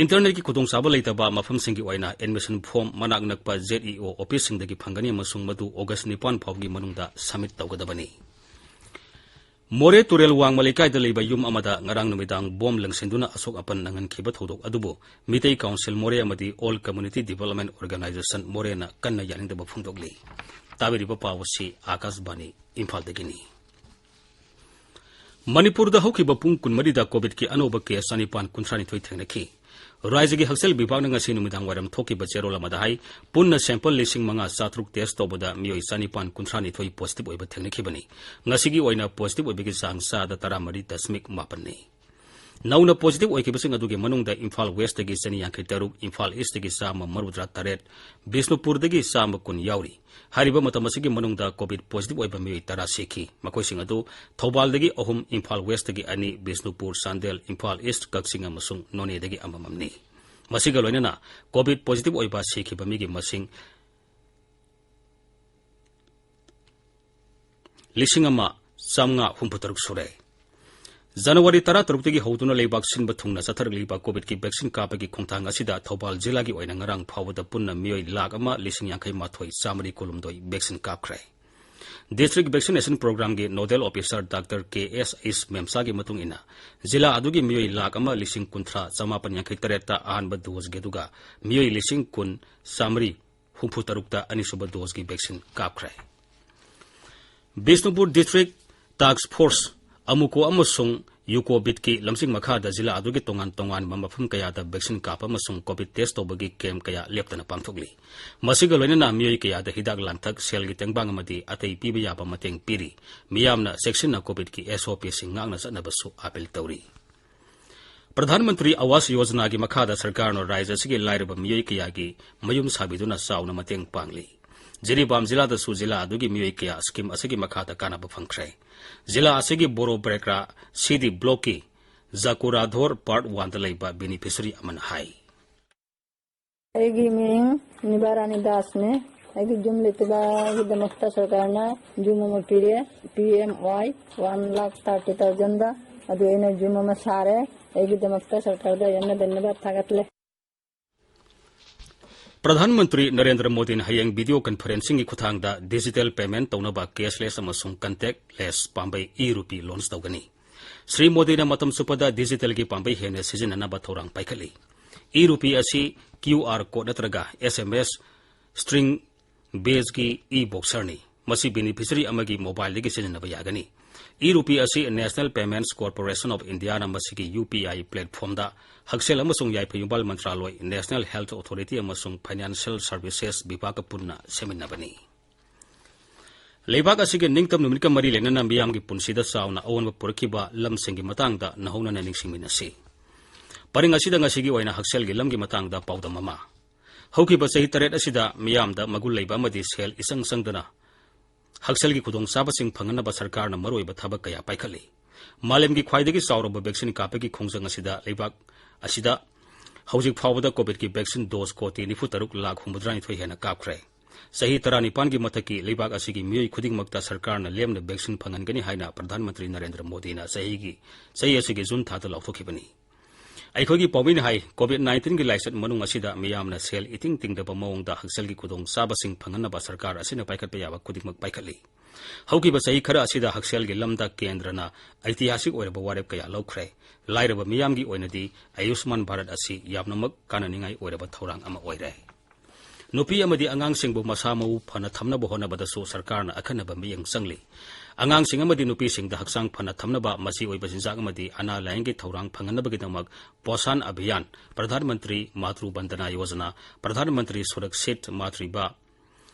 ꯏꯟꯇꯔꯅꯦꯠꯀꯤ ꯈꯨꯗꯣꯡꯆꯥꯕ ꯂꯩꯇꯕ ꯃꯐꯝꯁꯤꯡꯒꯤ ꯑꯣꯏꯅ ꯑꯦꯗꯃꯤꯁꯟ ꯐꯣꯔꯝ ꯃꯅꯥꯛ ꯅꯛꯄ Z E O ꯑꯣꯐꯤꯁꯁꯤꯡꯗꯒꯤ ꯐꯪꯒꯅꯤ ꯑꯃꯁꯨꯡ ꯃꯗꯨ ꯑꯣꯒꯁ ꯅꯤꯄꯥꯟ ꯐꯥꯎꯒꯤ ꯃꯅꯨꯡꯗ ꯁꯕꯃꯤꯠ ꯇꯧꯒꯗꯕꯅꯤ꯫ ꯃꯣꯔꯦ ꯇꯨꯔꯦꯜ ꯋꯥꯡꯃ ꯂꯩꯀꯥꯏꯗ ꯂꯩꯕ ꯌꯨꯝ ꯑꯃꯗ ꯉꯔꯥꯡ ꯅꯨꯃꯤꯗꯥꯡ ꯕꯣꯝ ꯂꯪꯁꯤꯟꯗꯨꯅ ꯑꯁꯣꯛ ꯑꯄꯟ ꯅꯪꯍꯟꯈꯤꯕ ꯊꯧꯗꯣꯛ ꯑꯗꯨꯕꯨ ꯃꯤꯇꯩ ꯀꯥꯎꯟꯁꯤꯜ ꯃꯣꯔꯦ ꯑꯃꯗꯤ All Community Development Organisation ꯃꯣꯔꯦꯅ ꯀꯟꯅ ꯌꯥꯅꯤꯡꯗꯕ ꯐꯣꯡꯗꯣꯛꯂꯤ꯫ ꯇꯥꯕꯤꯔꯤꯕ ꯄꯥꯎ ꯑꯁꯤ ꯑꯥꯀꯥꯁꯕꯥꯅꯤ ꯏꯝꯐꯥꯜꯗꯒꯤꯅꯤ꯫ ꯃꯅꯤꯄꯨꯔꯗ ꯍꯧꯈꯤꯕ ꯄꯨꯡ ꯀꯨꯟꯃꯔꯤꯗ ꯀꯣꯚꯤꯗꯀꯤ ꯑꯅꯧꯕ ꯀꯦꯁ ꯆꯥꯅꯤꯄꯥꯟ ꯀꯨꯟꯊ꯭ꯔꯥꯅꯤꯊꯣꯏ ꯊꯦꯡꯅꯈꯤ꯫ ꯔꯥꯖ꯭ꯌꯒꯤ ꯍꯛꯁꯦꯜ ꯕꯤꯚꯥꯒꯅ ꯉꯁꯤ ꯅꯨꯃꯤꯗꯥꯡ ꯋꯥꯏꯔꯝ ꯊꯣꯛꯈꯤꯕ ꯆꯦꯔꯣꯜ ꯑꯃꯗ ꯍꯥꯏ, ꯄꯨꯟꯅ ꯁꯦꯝꯄꯜ ꯂꯤꯁꯤꯡ ꯃꯉꯥ ꯆꯥꯇ꯭ꯔꯨꯛ ꯇꯦꯁ ꯇꯧꯕꯗ ꯃꯤꯑꯣꯏ ꯆꯥꯅꯤꯄꯥꯟ ꯀꯨꯟꯊ꯭ꯔꯥꯅꯤꯊꯣꯏ ꯄꯣꯖꯤꯇꯤꯚ ꯑꯣꯏꯕ ꯊꯦꯡꯅꯈꯤꯕꯅꯤ꯫ ꯉꯁꯤꯒꯤ ꯑꯣꯏꯅ ꯄꯣꯖꯤꯇꯤꯚ ꯑꯣꯏꯕꯒꯤ ꯆꯥꯡ ꯆꯥꯗ ꯇꯔꯥꯃꯔꯤ ꯗꯁꯃꯤꯛ ꯃꯥꯄꯟꯅꯤ꯫ ꯅꯧꯅ ꯄꯣꯖꯤꯇꯤꯚ ꯑꯣꯏꯈꯤꯕꯁꯤꯡ ꯑꯗꯨꯒꯤ ꯃꯅꯨꯡꯗ ꯏꯝꯐꯥꯜ ꯋꯦꯁꯇꯒꯤ ꯆꯅꯤ ꯌꯥꯡꯈꯩ ꯇꯔꯨꯛ, ꯏꯝꯐꯥꯜ ꯏꯁꯇꯒꯤ ꯆꯥꯝꯃ ꯃꯧꯗ꯭ꯔꯥ ꯇꯔꯦꯠ, ꯕꯤꯁꯅꯨꯄꯨꯔꯗꯒꯤ ꯆꯥꯝꯃ ꯀꯨꯟ ꯌꯥꯎꯔꯤ꯫ ꯍꯥꯏꯔꯤꯕ ꯃꯇꯝ ꯑꯁꯤꯒꯤ ꯃꯅꯨꯡꯗ ꯀꯣꯚꯤꯗ ꯄꯣꯖꯤꯇꯤꯚ ꯑꯣꯏꯕ ꯃꯤꯑꯣꯏ ꯇꯔꯥ ꯁꯤꯈꯤ꯫ ꯃꯈꯣꯏꯁꯤꯡ ꯑꯗꯨ ꯊꯧꯕꯥꯜꯗꯒꯤ ꯑꯍꯨꯝ, ꯏꯝꯐꯥꯜ ꯋꯦꯁꯇꯒꯤ ꯑꯅꯤ, ꯕꯤꯁꯅꯨꯄꯨꯔ, ꯆꯥꯟꯗꯦꯜ, ꯏꯝꯐꯥꯜ ꯏꯁ, ꯀꯛꯆꯤꯡ ꯑꯃꯁꯨꯡ ꯅꯣꯅꯦꯗꯒꯤ ꯑꯃꯃꯝꯅꯤ꯫ ꯃꯁꯤꯒ ꯂꯣꯏꯅꯅ ꯀꯣꯚꯤꯗ ꯄꯣꯖꯤꯇꯤꯚ ꯑꯣꯏꯕ ꯁꯤꯈꯤꯕ ꯃꯤꯒꯤ ꯃꯁꯤꯡ ꯂꯤꯁꯤꯡ ꯑꯃ ꯆꯥꯝꯃꯉꯥ ꯍꯨꯝꯐꯨ ꯇꯔꯨꯛ ꯁꯨꯔꯦ꯫ ꯖꯅꯋꯥꯔꯤ ꯇꯔꯥꯇꯔꯨꯛꯇꯒꯤ ꯍꯧꯗꯨꯅ ꯂꯩꯕꯥꯛ ꯁꯤꯟꯕ ꯊꯨꯡꯅ ꯆꯠꯊꯔꯛꯂꯤꯕ ꯀꯣꯚꯤꯗꯀꯤ ꯚꯦꯛꯁꯤꯟ ꯀꯥꯞꯄꯒꯤ ꯈꯣꯡꯊꯥꯡ ꯑꯁꯤꯗ ꯊꯧꯕꯥꯜ ꯖꯤꯂꯥꯒꯤ ꯑꯣꯏꯅ ꯉꯔꯥꯡ ꯐꯥꯎꯕꯗ ꯄꯨꯟꯅ ꯃꯤꯑꯣꯏ ꯂꯥꯈ ꯑꯃ ꯂꯤꯁꯤꯡ ꯌꯥꯡꯈꯩ ꯃꯥꯊꯣꯏ ꯆꯥꯃꯔꯤ ꯀꯨꯟꯍꯨꯝꯗꯣꯏ ꯚꯦꯛꯁꯤꯟ ꯀꯥꯞꯈ꯭ꯔꯦ꯫ ꯗꯤꯁꯇ꯭ꯔꯤꯛ ꯚꯦꯛꯁꯤꯅꯦꯁꯟ ꯄ꯭ꯔꯣꯒ꯭ꯔꯥꯝꯒꯤ nodal officer doctor K S ꯑꯩꯁ ꯃꯦꯝꯁꯥꯒꯤ ꯃꯇꯨꯡ ꯏꯟꯅ, ꯖꯤꯂꯥ ꯑꯗꯨꯒꯤ ꯃꯤꯑꯣꯏ ꯂꯥꯈ ꯑꯃ ꯂꯤꯁꯤꯡ ꯀꯨꯟꯊ꯭ꯔꯥ ꯆꯥꯃꯥꯄꯟ ꯌꯥꯡꯈꯩ ꯇꯔꯦꯠꯇ ꯑꯍꯥꯟꯕ ꯗꯣꯖꯒꯤ, ꯑꯗꯨꯒ ꯃꯤꯑꯣꯏ ꯂꯤꯁꯤꯡ ꯀꯨꯟ ꯆꯥꯃꯔꯤ ꯍꯨꯝꯐꯨ ꯇꯔꯨꯛꯇ ꯑꯅꯤꯁꯨꯕ ꯗꯣꯖꯀꯤ ꯚꯦꯛꯁꯤꯟ ꯀꯥꯞꯈ꯭ꯔꯦ꯫ ꯕꯤꯁꯅꯨꯄꯨꯔ ꯗꯤꯁꯇ꯭ꯔꯤꯛ ꯇꯥꯛꯁ ꯐꯣꯔꯁ, ꯑꯃꯨꯀꯣ ꯑꯃꯁꯨꯡ ꯌꯨꯀꯣꯕꯤꯠꯀꯤ ꯂꯝꯖꯤꯡ ꯃꯈꯥꯗ ꯖꯤꯂꯥ ꯑꯗꯨꯒꯤ ꯇꯣꯉꯥꯟ ꯇꯣꯉꯥꯟꯕ ꯃꯐꯝ ꯀꯌꯥꯗ ꯚꯦꯛꯁꯤꯟ ꯀꯥꯞꯄ ꯑꯃꯁꯨꯡ ꯀꯣꯚꯤꯗ ꯇꯦꯁ ꯇꯧꯕꯒꯤ ꯀꯦꯝꯞ ꯀꯌꯥ ꯂꯦꯞꯇꯅ ꯄꯥꯡꯊꯣꯛꯂꯤ꯫ ꯃꯁꯤꯒ ꯂꯣꯏꯅꯅ ꯃꯤꯑꯣꯏ ꯀꯌꯥꯗ ꯍꯤꯗꯥꯛ ꯂꯥꯡꯊꯛ, ꯁꯦꯜꯒꯤ ꯇꯦꯡꯕꯥꯡ ꯑꯃꯗꯤ ꯑꯇꯩ ꯄꯤꯕ ꯌꯥꯕ ꯃꯇꯦꯡ ꯄꯤꯔꯤ꯫ ꯃꯤꯌꯥꯝꯅ ꯆꯦꯛꯁꯤꯟꯅ ꯀꯣꯚꯤꯗꯀꯤ ꯑꯦꯁ ꯑꯣ ꯄꯤꯁꯤꯡ ꯉꯥꯛꯅ ꯆꯠꯅꯕꯁꯨ ꯑꯥꯄꯤꯜ ꯇꯧꯔꯤ꯫ ꯄ꯭ꯔꯙꯥꯟ ꯃꯟꯇ꯭ꯔꯤ ꯑꯋꯥꯁ ꯌꯣꯖꯅꯥꯒꯤ ꯃꯈꯥꯗ ꯁꯔꯀꯥꯔꯅ ꯔꯥꯖ꯭ꯌ ꯑꯁꯤꯒꯤ ꯂꯥꯏꯔꯕ ꯃꯤꯑꯣꯏ ꯀꯌꯥꯒꯤ ꯃꯌꯨꯝ ꯁꯥꯕꯤꯗꯨꯅ ꯆꯥꯎꯅ ꯃꯇꯦꯡ ꯄꯥꯡꯂꯤ꯫ ꯖꯤꯔꯤꯕꯥꯝ ꯖꯤꯂꯥꯗꯁꯨ ꯖꯤꯂꯥ ꯑꯗꯨꯒꯤ ꯃꯤꯑꯣꯏ ꯀꯌꯥ ꯁ꯭ꯀꯤꯝ ꯑꯁꯤꯒꯤ ꯃꯈꯥꯗ ꯀꯥꯟꯅꯕ ꯐꯪꯈ꯭ꯔꯦ꯫ ꯖꯤꯂꯥ ꯑꯁꯤꯒꯤ ꯕꯣꯔꯣ ꯕ꯭ꯔꯦꯀ꯭ꯔꯥ ꯁꯤꯗꯤ ꯕ꯭ꯂꯣꯛꯀꯤ ꯖꯀꯨꯔꯥꯙꯣꯔ ꯄꯥꯔꯠ ꯋꯥꯟꯗ ꯂꯩꯕ ꯕꯦꯅꯤꯐꯤꯁꯔꯤ ꯑꯃꯅ ꯍꯥꯏ꯫ ꯑꯩꯒꯤ ꯃꯤꯡ ꯅꯤꯕꯥꯔꯥꯅꯤ ꯗꯥꯁꯅꯦ꯫ ꯑꯩꯒꯤ ꯌꯨꯝ ꯂꯩꯇꯕꯒꯤꯗꯃꯛꯇ ꯁꯔꯀꯥꯔꯅ ꯌꯨꯝ ꯑꯃ ꯄꯤꯔꯦ, ꯄꯤ ꯑꯦꯝ ꯋꯥꯏ, ꯋꯥꯟ ꯂꯥꯈ ꯊꯥꯔꯇꯤ ꯊꯥꯎꯖꯟꯗ꯫ ꯑꯗꯨ ꯑꯩꯅ ꯌꯨꯝ ꯑꯃ ꯁꯥꯔꯦ꯫ ꯑꯩꯒꯤꯗꯃꯛꯇ ꯁꯔꯀꯥꯔꯗ ꯌꯥꯝꯅ ꯙꯟꯌꯕꯥꯗ ꯊꯥꯒꯠꯂꯦ꯫ ꯄ꯭ꯔꯙꯥꯟ ꯃꯟꯇ꯭ꯔꯤ ꯅꯔꯦꯟꯗ꯭ꯔ ꯃꯣꯗꯤꯅ ꯍꯌꯦꯡ ꯚꯤꯗꯤꯑꯣ ꯀꯟꯐꯔꯦꯟꯁꯤꯡꯒꯤ ꯈꯨꯠꯊꯥꯡꯗ ꯗꯤꯖꯤꯇꯦꯜ ꯄꯦꯃꯦꯟꯠ ꯇꯧꯅꯕ ꯀꯦꯁꯂꯦꯁ ꯑꯃꯁꯨꯡ ꯀꯟꯇꯦꯛꯂꯦꯁ ꯄꯥꯝꯕꯩ ꯏ ꯔꯨꯄꯤ ꯂꯣꯟꯆ ꯇꯧꯒꯅꯤ꯫ ꯁ꯭ꯔꯤ ꯃꯣꯗꯤꯅ ꯃꯇꯝ ꯆꯨꯞꯄꯗ ꯗꯤꯖꯤꯇꯦꯜꯒꯤ ꯄꯥꯝꯕꯩ ꯍꯦꯟꯅ ꯁꯤꯖꯤꯟꯅꯅꯕ ꯊꯧꯔꯥꯡ ꯄꯥꯏꯈꯠꯂꯤ꯫ ꯏ ꯔꯨꯄꯤ ꯑꯁꯤ ꯀ꯭ꯌꯨ ꯑꯥꯔ ꯀꯣꯗ ꯅꯠꯇ꯭ꯔꯒ ꯑꯦꯁ ꯑꯦꯝ ꯑꯦꯁ ꯁ꯭ꯇ꯭ꯔꯤꯡ ꯕꯦꯖꯀꯤ ꯏ ꯕꯣꯛꯁꯔꯅꯤ꯫ ꯃꯁꯤ ꯕꯦꯅꯤꯐꯤꯁꯔꯤ ꯑꯃꯒꯤ ꯃꯣꯕꯥꯏꯜꯗꯒꯤ ꯁꯤꯖꯤꯟꯅꯕ ꯌꯥꯒꯅꯤ꯫ ꯏ ꯔꯨꯄꯤ ꯑꯁꯤ National Payments Corporation of Indiaꯅ ꯃꯁꯤꯒꯤ ꯌꯨ ꯄꯤ ꯑꯥꯏ ꯄ꯭ꯂꯦꯠꯐꯣꯝꯗ ꯍꯛꯁꯦꯜ ꯑꯃꯁꯨꯡ ꯌꯥꯏꯐ ꯌꯨꯝꯕꯥꯜ ꯃꯟꯇ꯭ꯔꯥꯂꯣꯏ, National Health Authority ꯑꯃꯁꯨꯡ Financial Services ꯕꯤꯚꯥꯒꯀ ꯄꯨꯟꯅ ꯁꯦꯝꯃꯤꯟꯅꯕꯅꯤ꯫ ꯂꯩꯕꯥꯛ ꯑꯁꯤꯒꯤ ꯅꯤꯡꯇꯝ ꯅꯨꯃꯤꯠꯀ ꯃꯔꯤ ꯂꯩꯅꯅ ꯃꯤꯌꯥꯝꯒꯤ ꯄꯨꯟꯁꯤꯗ ꯆꯥꯎꯅ ꯑꯑꯣꯟꯕ ꯄꯨꯔꯛꯈꯤꯕ ꯂꯝꯁꯤꯡꯒꯤ ꯃꯇꯥꯡꯗ ꯅꯧꯍꯧꯅꯅ ꯅꯤꯡꯁꯤꯡꯃꯤꯟꯅꯁꯤ꯫ ꯄꯔꯤꯡ ꯑꯁꯤꯗ ꯉꯁꯤꯒꯤ ꯑꯣꯏꯅ ꯍꯛꯁꯦꯜꯒꯤ ꯂꯝꯒꯤ ꯃꯇꯥꯡꯗ ꯄꯥꯎꯗꯝ ꯑꯃ꯫ ꯍꯧꯈꯤꯕ ꯆꯍꯤ ꯇꯔꯦꯠ ꯑꯁꯤꯗ ꯃꯤꯌꯥꯝꯗ ꯃꯒꯨꯟ ꯂꯩꯕ ꯑꯃꯗꯤ ꯁꯦꯜ ꯏꯆꯪ ꯆꯪꯗꯅ ꯍꯛꯁꯦꯜꯒꯤ ꯈꯨꯗꯣꯡꯆꯥꯕꯁꯤꯡ ꯐꯪꯍꯟꯅꯕ ꯁꯔꯀꯥꯔꯅ ꯃꯔꯨꯑꯣꯏꯕ ꯊꯕꯛ ꯀꯌꯥ ꯄꯥꯏꯈꯠꯂꯤ꯫ ꯃꯥꯂꯦꯝꯒꯤ ꯈ꯭ꯋꯥꯏꯗꯒꯤ ꯆꯥꯎꯔꯕ ꯚꯦꯛꯁꯤꯟ ꯀꯥꯞꯄꯒꯤ ꯈꯣꯡꯖꯪ ꯑꯁꯤꯗ ꯂꯩꯕꯥꯛ ꯑꯁꯤꯗ ꯍꯧꯖꯤꯛ ꯐꯥꯎꯕꯗ ꯀꯣꯚꯤꯗꯀꯤ ꯚꯦꯛꯁꯤꯟ ꯗꯣꯁ ꯀꯣꯇꯤ ꯅꯤꯐꯨ ꯇꯔꯨꯛ ꯂꯥꯈ ꯍꯨꯝꯐꯨꯇꯔꯥꯅꯤꯊꯣꯏ ꯍꯦꯟꯅ ꯀꯥꯞꯈ꯭ꯔꯦ꯫ ꯆꯍꯤ ꯇꯔꯥꯅꯤꯄꯥꯟꯒꯤ ꯃꯊꯛꯀꯤ ꯂꯩꯕꯥꯛ ꯑꯁꯤꯒꯤ ꯃꯤꯑꯣꯏ ꯈꯨꯗꯤꯡꯃꯛꯇ ꯁꯔꯀꯥꯔꯅ ꯂꯦꯝꯅ ꯚꯦꯛꯁꯤꯟ ꯐꯪꯍꯟꯒꯅꯤ ꯍꯥꯏꯅ ꯄ꯭ꯔꯙꯥꯟ ꯃꯟꯇ꯭ꯔꯤ ꯅꯔꯦꯟꯗ꯭ꯔ ꯃꯣꯗꯤꯅ ꯆꯍꯤꯒꯤ, ꯆꯍꯤ ꯑꯁꯤꯒꯤ ꯖꯨꯟ ꯊꯥꯗ ꯂꯥꯎꯊꯣꯛꯈꯤꯕꯅꯤ꯫ ꯑꯩꯈꯣꯏꯒꯤ ꯄꯥꯎꯃꯤꯅ ꯍꯥꯏ, ꯀꯣꯚꯤꯗ ꯅꯥꯏꯟꯇꯤꯟꯒꯤ ꯂꯥꯏꯆꯠ ꯃꯅꯨꯡ ꯑꯁꯤꯗ ꯃꯤꯌꯥꯝꯅ ꯁꯦꯜ ꯏꯇꯤꯡ ꯇꯤꯡꯗꯕ ꯃꯑꯣꯡꯗ ꯍꯛꯁꯦꯜꯒꯤ ꯈꯨꯗꯣꯡꯆꯥꯕꯁꯤꯡ ꯐꯪꯍꯟꯅꯕ ꯁꯔꯀꯥꯔ ꯑꯁꯤꯅ ꯄꯥꯏꯈꯠꯄ ꯌꯥꯕ ꯈꯨꯗꯤꯡꯃꯛ ꯄꯥꯏꯈꯠꯂꯤ꯫ ꯍꯧꯈꯤꯕ ꯆꯍꯤ ꯈꯔ ꯑꯁꯤꯗ ꯍꯛꯁꯦꯜꯒꯤ ꯂꯝꯗ ꯀꯦꯟꯗ꯭ꯔꯅ ꯑꯩꯇꯤꯍꯥꯁꯤꯛ ꯑꯣꯏꯔꯕ ꯋꯥꯔꯦꯞ ꯀꯌꯥ ꯂꯧꯈ꯭ꯔꯦ꯫ ꯂꯥꯏꯔꯕ ꯃꯤꯌꯥꯝꯒꯤ ꯑꯣꯏꯅꯗꯤ ꯑꯌꯨꯁꯃꯥꯟ ꯚꯥꯔꯠ ꯑꯁꯤ ꯌꯥꯝꯅꯃꯛ ꯀꯥꯟꯅꯅꯤꯡꯉꯥꯏ ꯑꯣꯏꯔꯕ ꯊꯧꯔꯥꯡ ꯑꯃ ꯑꯣꯏꯔꯦ꯫ ꯅꯨꯄꯤ ꯑꯃꯗꯤ ꯑꯉꯥꯡꯁꯤꯡꯕꯨ ꯃꯁꯥ ꯃꯎ ꯐꯅ ꯊꯝꯅꯕ ꯍꯣꯠꯅꯕꯗꯁꯨ ꯁꯔꯀꯥꯔꯅ ꯑꯈꯟꯅꯕ ꯃꯤꯠꯌꯦꯡ ꯆꯪꯂꯤ꯫ ꯑꯉꯥꯡꯁꯤꯡ ꯑꯃꯗꯤ ꯅꯨꯄꯤꯁꯤꯡꯗ ꯍꯛꯆꯥꯡ ꯐꯅ ꯊꯝꯅꯕ ꯃꯆꯤ ꯑꯣꯏꯕ ꯆꯤꯟꯖꯥꯛ ꯑꯃꯗꯤ ꯑꯅꯥ ꯂꯥꯌꯦꯡꯒꯤ ꯊꯧꯔꯥꯡ ꯐꯪꯍꯟꯅꯕꯒꯤꯗꯃꯛ ꯄꯣꯁꯥꯟ ꯑꯚꯤꯌꯥꯟ, ꯄ꯭ꯔꯙꯥꯟ ꯃꯟꯇ꯭ꯔꯤ ꯃꯥꯇ꯭ꯔꯨ ꯕꯟꯗꯅꯥ ꯌꯣꯖꯅꯥ, ꯄ꯭ꯔꯙꯥꯟ ꯃꯟꯇ꯭ꯔꯤ ꯁꯨꯔꯛꯁꯤꯠ ꯃꯥꯇ꯭ꯔꯤꯕꯥ